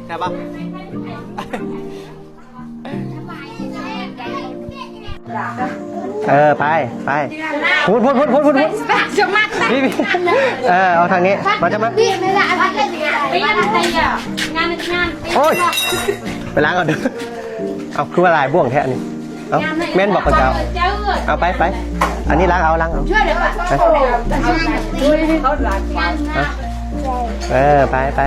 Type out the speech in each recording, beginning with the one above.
ແຊບບໍ່? ເອີ ໄປ ໄປ ພຸ້ນ ພຸ້ນ ພຸ້ນ ພຸ້ນ ພຸ້ນ ນີ້ ນີ້ ເອີ ເອົາທາງນີ້ ມາ ຈະມາ ໂອ້ຍ ໄປລ້າງເອົາເດີ. ເອົາ ຄືວ່າຫຼາຍບ່ວງແທ້ນີ້? ເອົ້າ ແມ່ນບໍ່ຂອງເຈົ້າ? ເອົາ ໄປ ໄປ ອັນນີ້ລ້າງເອົາ ລ້າງເອົາ ໄປ ເອີ ໄປ ໄປ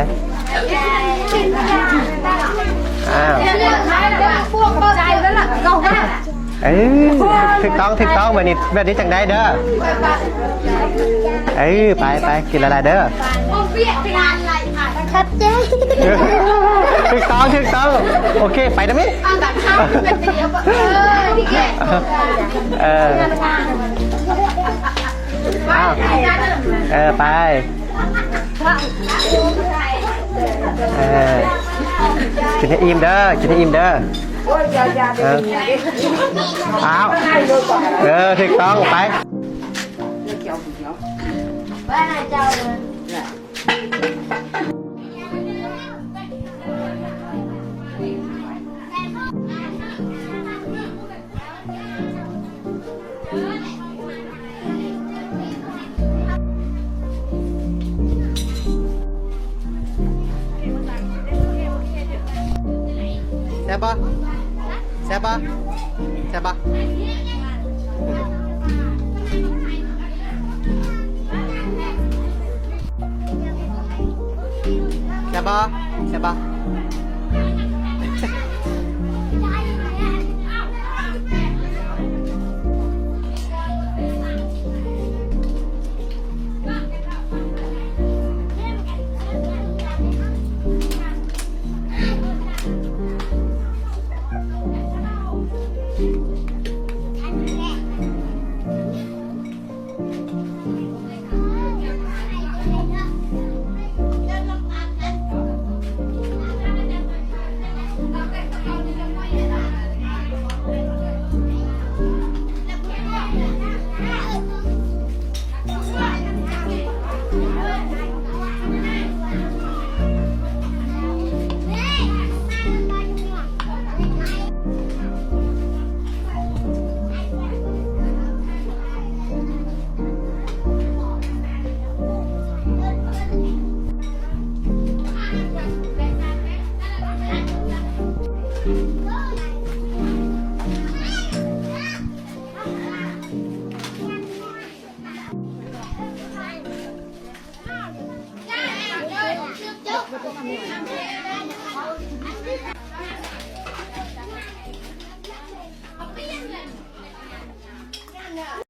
ອ້າວ ເອີ ຖືກຕ້ອງ ຖືກຕ້ອງ ແບບນີ້ ແບບນີ້ຈັ່ງໄດ້ເດີ. ເອີ ໄປ ໄປ ກິນຫຼາຍໆເດີ. ຂອບໃຈ ຖືກຕ້ອງ ຖືກຕ້ອງ ໂອເຄ ໄປນຳນີ້ ເອີ ອ້າວ ເອີ ໄປ ເອີ ກິນໃຫ້ອີ່ມເດີ ກິນໃຫ້ອີ່ມເດີ. ເອີ ອ້າວ ເອີ ຖືກຕ້ອງ ໄປ. ແຊບບໍ່? ແຊບບໍ່? ແຊບບໍ່? ແຊບບໍ່? ແຊບບໍ່?